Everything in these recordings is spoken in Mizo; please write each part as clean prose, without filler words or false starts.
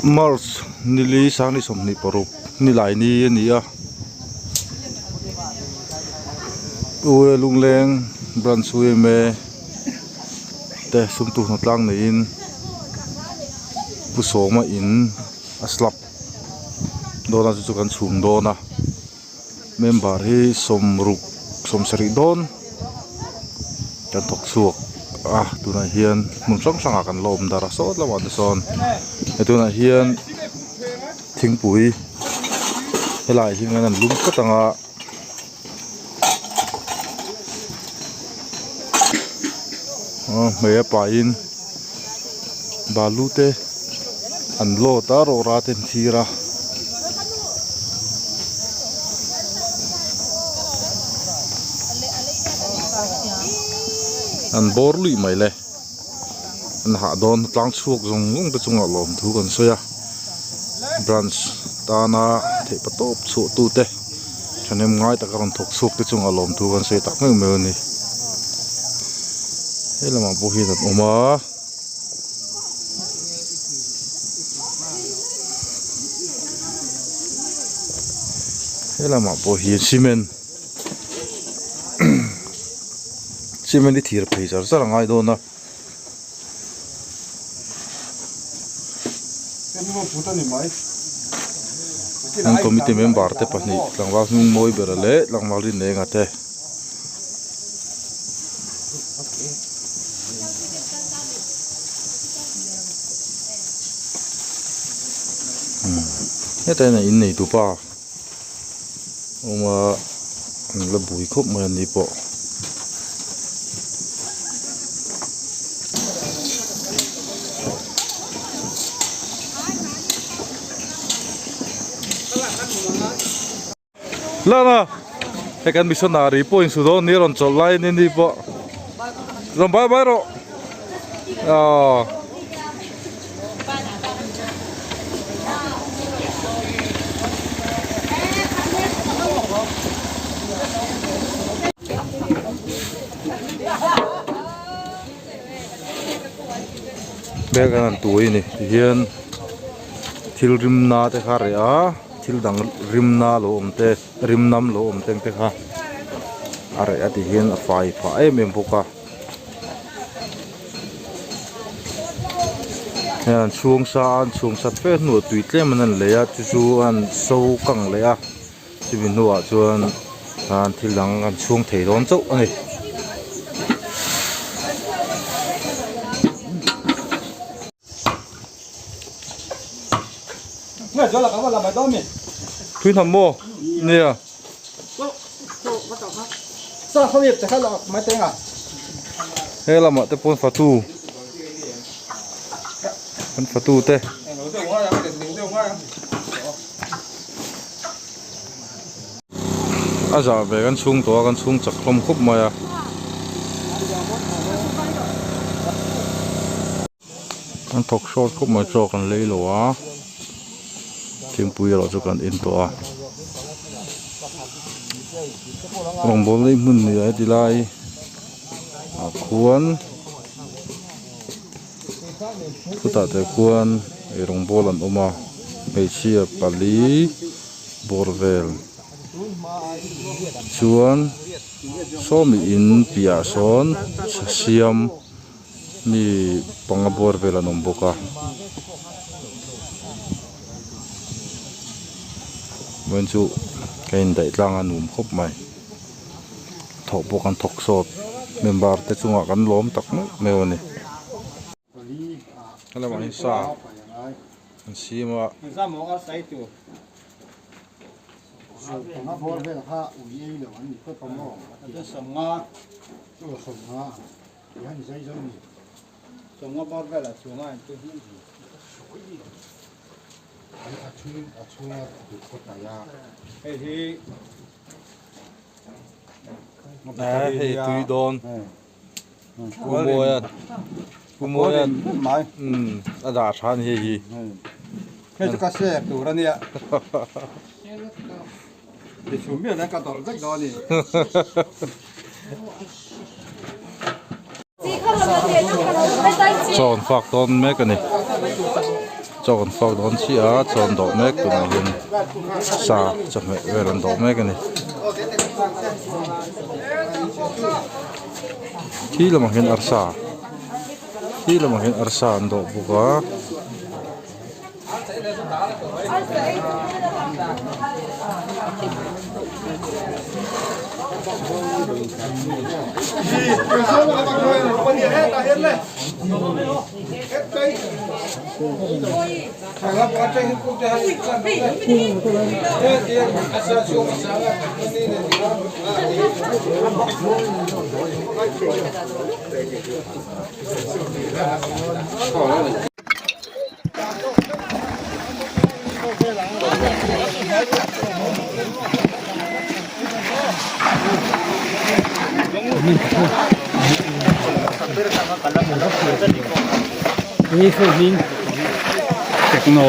March nili sang ni 26 nilai ni a ni a U E Lungleng branch U M A te sumtu hna tlang neiin Pu Sawma in a slab dawn a chu chu kan chhum dawn a. Member hi sawmruk sawmsarih dawn kan thawk chhuak a tunah hian hmun hrang hrangah kan la awm dar a sawt lamah te sawn he tunah hian thingpui helaiah hian an lum phawt ang a aw hmei a pahin balu te an load a rawra te an thlir a. An bawr luih mai le an hah dawn tlang chhuak zawng zawng te chungah lawmthu kan sawi a branch tana theih pa tawp chhuah tu te thahnem ngai taka rawn thawk chhuak te chungah lawmthu kan sawi tak meuh meuh a ni he lamah pawh hian an awm a. He lamah pawh hian cement cement hi thir phei char char a ngai dawn a. An committee member te pahnih tlangval hnung mawi ber leh tlangval rinenga te. Hetah hian a innei tupa awm a an la bui khawp mai a ni pawh. Lana hei kan missionary pawh in su dawn ni rawn chawlh lai ni ni pawh rawn bai bai rawh aw bag an han tui a ni tihian thil rim na te kha a reh a. Thil dang rim na lo awm te rim nam lo awm te ang te kha a reh a ti hian a fai phah em em bawk a heng an chhung sa a an chhung sat fe hnuah tui tlem an han lei a chu chu an so kang leh a chumi hnuah chuan an thil dang an chhung thei dawn chauh a ni. Thui hnam maw? Nia. He lamah te pawn fatu an fatu te. A zah ve kan chhung tawh a kan chhung chak hlawm khawp mai a. An thawk hrawt khawp mai chaw kan lei lo a thingpui erawh chu kan en tawh a rawngbawl nei hmun ni a heti lai ah khuan khutah te khuan eirawngbawl an awm a hmeichhia pali bawr vel chuan sawmi in piahah sawn siam. Mi panga bawr vel an awm bawk a vawiin chu ka indaih tlang a nuam khawp mai thawh pawh kan thawk sawt member te chungah kan lawm tak meuh meuh a ni helamah hian sa an siam a. Hei tui dawn Pu Mawia'n Pu Mawia'n a dah tha a ni hei hi. Hei chu ka sek tur a nia. Ti chhum miah hian ka dawlh vek dawn a ni. Chaw an fak dawn mek a ni. Chaw kan fak dawn chiah a chaw an dawh mek tunah hian sa chawhmeh vel an dawh mek a ni. Khi lamah hian arsa khi lamah hian arsa an dawh bawk a. Techno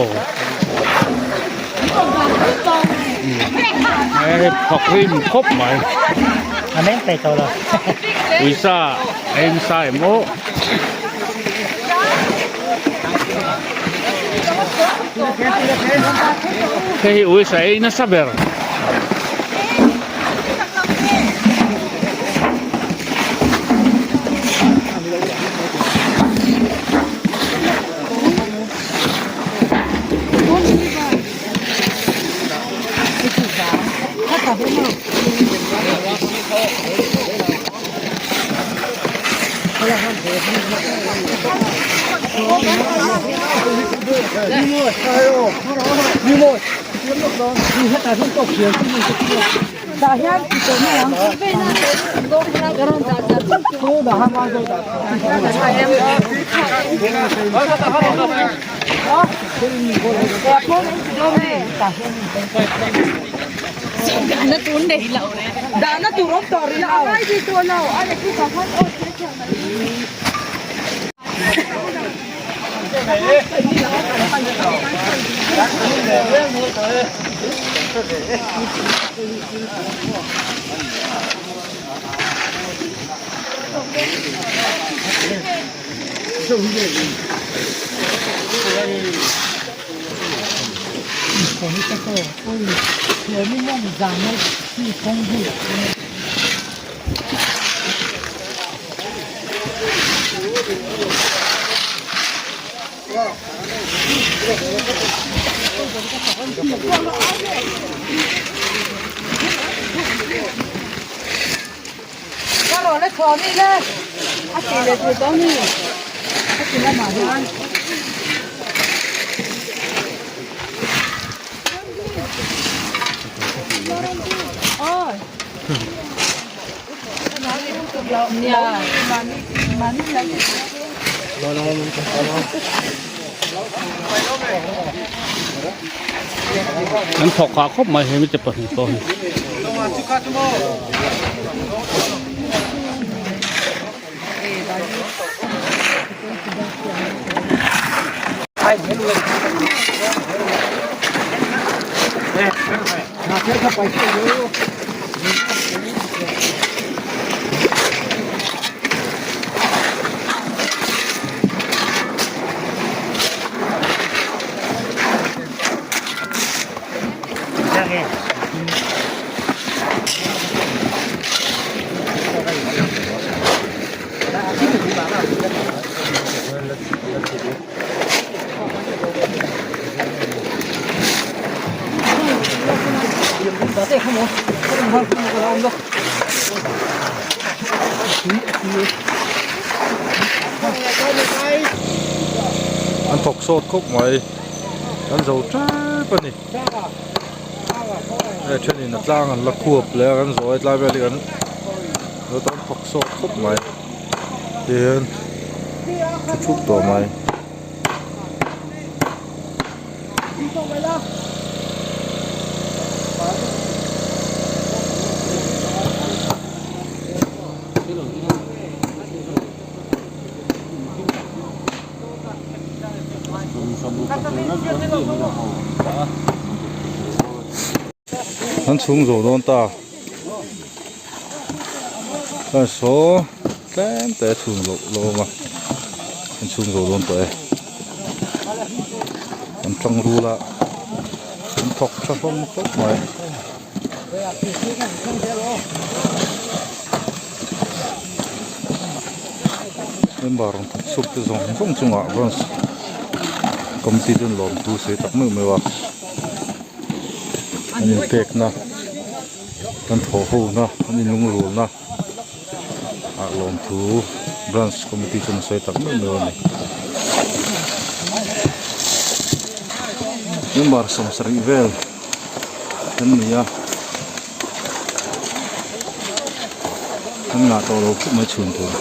thawk rim khawp mai uisa a en sa em aw. Hei hi uisa ei nasa ber. An thawk hah khawp mai he mite pahnih pawh hi. An thawk sawt khawp mai an zo tep a ni hei thenin a tlang an la khuap leh a kan zawh a tlai vel hi kan lo tan thawk sawt khawp mai tihian thu thup tawh mai. An chhung zo dawn ta chuan saw tlem te a chhun loh lo awm a an chhung zo dawn tawh e. An tang rul a an thawk tha hlawm khawp mai. Member rawn thawk chhuak te zawng zawng chungah branch committee chuan lawmthu sawi tak meuh meuh a an inpekna an thawh ho na an inlungrulna ah lawmthu branch committee chuan a sawi tak meuh meuh a ni. Member 70 vel an ni a an ngah tawh lo khawp mai chhun tur.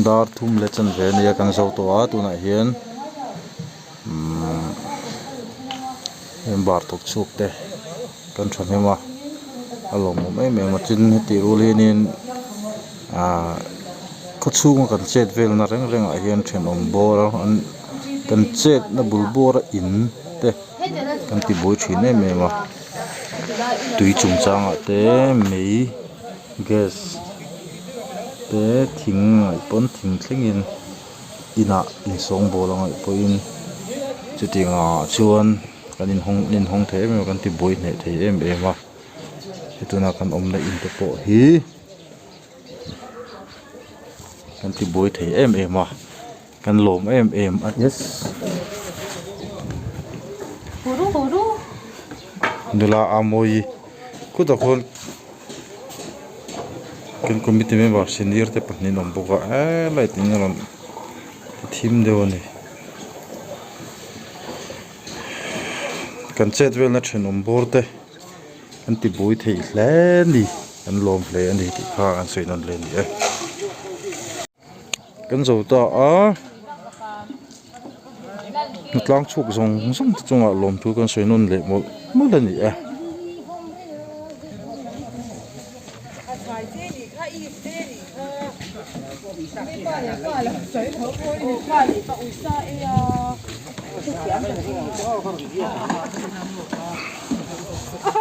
Dar thum leh chanve a nia kan zo tawh a tunah hian umm member thawk chhuak te kan thahnem a a lawmawm em em a tin hetih rual hianin ahh khaw chhunga kan chet velna reng reng ah hian thenawm bawr an kan chetna bul bawra in te kan ti buai thin em em a tui chungchangah te mei gas te thing ngaih pawn thing thlengin inah insawngbawl a ngaih pawhin chutiang ah chuan kan inhawng inhawng thei em em a kan ti buai hneh thei em em a tuna kan awmna in te pawh hi kan ti buai thei em em a kan lawm em em a yes nula a mawi khutah khuan kan committee member senior te pahnih an awm bawk a eee light in a rawn ti thim deuh a ni kan chet velna thenawm bawr te. An ti bui theih hle ni an lawm hle a ni tih kha an sawi nawn leh a ni e. Kan zo ta a. Hnatlang chhuk zawng zawng te chungah lawmthu kan sawi nawn leh mawlh mawlh a ni e.